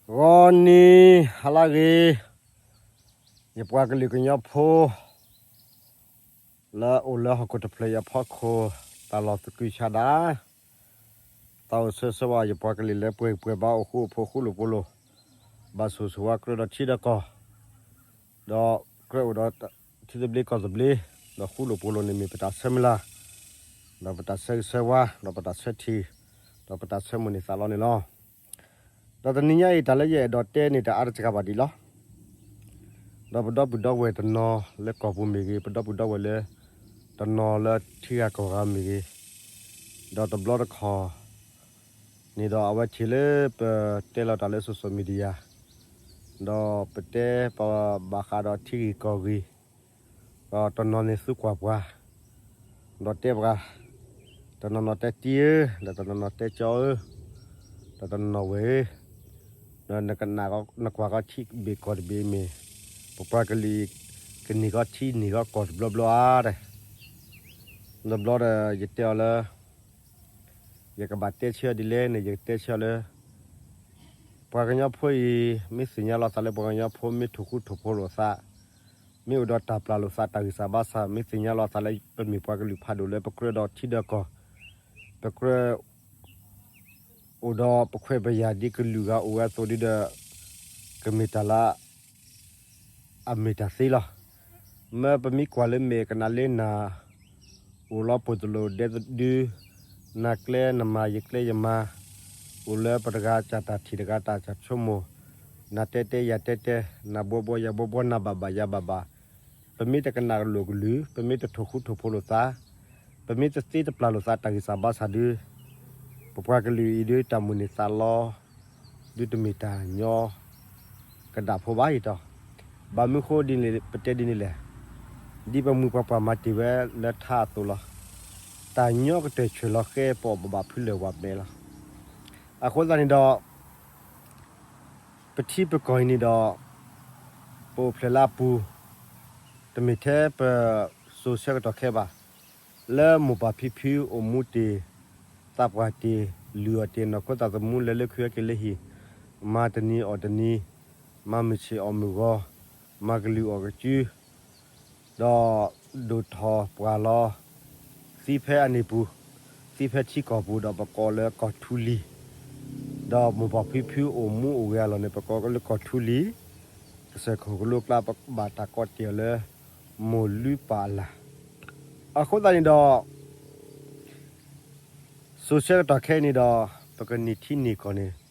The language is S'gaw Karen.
ဂီၤနံၤဟါလၢဂ့ၤ, ယပှၤကလုာ်ကညီဖိ လၢအိၣ်လၢဟီၣ်ခိၣ်တဖျၢၣ်အံၤအဖီခိၣ် တၢ်လီၢ်သကုၤဆးဒး, တၢ်အိၣ်ဆၢဂ့ၤဆၢဝါ ယပှၤကလုာ်လၢပှဲၤပှဲၤဘၣ် အိၣ်ဃူအိၣ်ဖိး ဃူလိာ်ဖိးလိာ်, ဘၣ်ဆိၣ်ဂ့ၤဆိၣ်ဝါကြၢးဒီးထံဒီးကီၢ်, ဒီးကြၢးအိၣ်ဒီးထံသဘျ့ကီၢ်သဘျ့, ဒီးဃူလိာ်ဖိးလိာ်န့ၣ်မ့ၢ်ပတၢ်ဆၢမုၢ်လၢ်, ဒီးပတၢ်ဆၢဂ့ၤဆၢဝါ, ဒီးပတၢ်ဆၢထံၣ်, ဒီးပတၢ်ဆၢမိၣ်န့ၢ်သးလီန့ၣ်လီၤ. ဒီးတနံၤညါအံၤ တၢ်လၢယအဲၣ်ဒိးတဲန့ၣ် တအါတစှၤဘၣ်ဒံးလီၤ. ဒီးပဒီပုၢ်ဒီဝဲၢ်တနီၤလၢကီၢ်ပူၤမ့ၢ်ဂ့ၤ, ပဒီပုၢ်ဒီဝဲၢ်လၢ တနီၤလၢထံဂၤကီၢ်ဂၤမ့ၢ်ဂ့ၤ, ဒီးတဘျီတခီၣ်န့ၣ်ဒီး အဝဲထံၣ်လၢပတဲလီၤတၢ်လၢ social media, ဒီးပတဲပဘၣ်ဃးဒီးထံဂ့ၢ်ကီၢ်ဂ့ၢ်, ဒီးတနီၤန့ၣ်သူကွၢ်ပှၤ, ဒီးတဲပှၤ, တနီၤနီၤတဲတံၢ်ဧၢ, ဒီးတနီၤနီၤတဲကၠီဧၢ, ဒီးတနီၤနီၤဝဲၢ်ဧၢ, ဒီးနကနၣ်နကွၢ်ဃီထံဘ့ၣ်ကီၢ်တဘ့ၣ်မ့ၢ်, ပပှၤကလုာ် ကန့ၢ်ဃီထံန့ၢ်ဃီကီၢ်တဘျီဘျီဧါတဲ, တဘျီဒီးယတဲအီၤလၢ ယကဘၣ်တဲဆၢအီၤဒ်လဲၣ်န့ၣ် ယကတဲဆၢအီၤလၢ ပှၤကညီဖိအံၤ မ့ၢ်သ့ၣ်ညါလီၤသးလၢပှၤကညီဖိ မ့ၢ်ထိၣ်ဃူထိၣ်ဖိးလိာ်သး, မ့ၢ်အိၣ်ဒီးတၢ်ပျၢ်လိာ်သးတၢ်ဂံၢ်စၢ်ဘါစၢ်, မ့ၢ်သ့ၣ်ညါလီၤသးလၢပမ့ၢ်ပှၤကလုာ်ဖးဒိၣ်လၢပကြၢးဒီးထံဒီးကီၢ်, ပကြၢး အိၣ်ဒီးပခွဲးပယာ်ဒ်ကလုာ်ဂၤအိၣ်ဝဲအသိးဒ်ဒီး ကမ့ၢ်တၢ်လၢ အမ့ၢ်တၢ်သ့လီၤ. မ့ၢ်ပမ့ၢ်ကွၢ်လၢမဲာ်ကနၣ်လၢနၢ် အိၣ်လီၤပိာ်တလိာ်ဒဲတဒု, နၤကျဲနမၤ ယကျဲယမၤ, အိၣ်လၢပတဂၤတၢ်ထံၣ်တဂၤတၢ်ဆိကမိၣ်, နၤတဲတဲယၤတဲတဲ, နၤဘှီဘှီယၤဘှီဘှီ နၤဘၣ်ဘၣ်ယၤဘၣ်ဘၣ်, ပမ့ၢ်တကနၣ်လိာ်ကလုၢ်, ပမ့ၢ်တထိၣ်ဃူထိၣ်ဖိးလိာ်သး, ပမ့ၢ်တသ့တပျၢ်လိာ်သးတၢ်ဂံၢ်စၢ်ဘါစၢ်ဒု, ပပှၤကလုာ်အံၤဒု တၢ်မိၣ်န့ၢ်သးလီ ဒုတမ့ၢ်တၢ်ညီကဒၣ်ဖိဘၣ်အံၤဒီး, ဘၣ်မနုၤဃိဒ်န့ၣ် ပတဲဒ်န့ၣ်လဲၣ်, ဒ်ပမိၢ်ပှၢ်ပှၢ်မၤတ့ၢ်ဝဲလၢထါအသိးလီၤ. တၢ်ညီကတၢၢ်ဆဲးလီၤဃဲ ပအီၣ်ဘၣ်ဘၣ်ဖုလဲၣ်ဝဲဘဲလီၤ. အဃိသတးန့ၣ်ဒီး ပထံပကီၢ်အံၤန့ၣ်ဒီး ပအိၣ်ဖျဲၣ်လၢအပူၤ, တမ့ၢ်ထဲပစိၤဆၢကတီၢ်ခဲဘၣ်, လၢမိၢ်ပၢ်ဖံဖုအိၣ်မူတ့ၢ်, သးပှၢ်တ့ၢ်, လုၢ်အီၣ်တ့ၢ်, နီၢ်ခိသးသမူလဲၤလၢခုဟဲက့ၤလၢဟံၣ်, မၤတနံၤအီၣ်တနံၤ, မၤမုၢ်ဆ့ၣ်အီၣ်မုၢ်ဂီၤ, မၤကလုၢ်အီၣ်ကစု, ဒီးဒိၣ်ထီၣ်ပှၢ်လီၤ, သံဖဲအန့ၣ်ပူၤ, သံဖဲထံကီၢ်ပူၤ ဒီးပကိးလၢကီၢ်ထူလံၤ, ဒီးမိၢ်ပၢ်ဖံဖုအိၣ်မူအိၣ်ဂဲၤအလီၢ်န့ၣ် ပကိးလၢကီၢ်ထူလံၤ, ကစၢၢ်ခိၣ်ကလိကျါ ပဘၣ်တၢ်ကိးတ့ၢ်အီၤလၢ မိၢ်လုၢ်ပၢ်အလၢ်. အဃိသတးန့ၣ်ဒီး စိၤဆၢကတီၢ်ခဲအံၤန့ၣ်ဒီး ပကန့ၢ်ထံန့ၢ်ကီၢ်န့ၣ်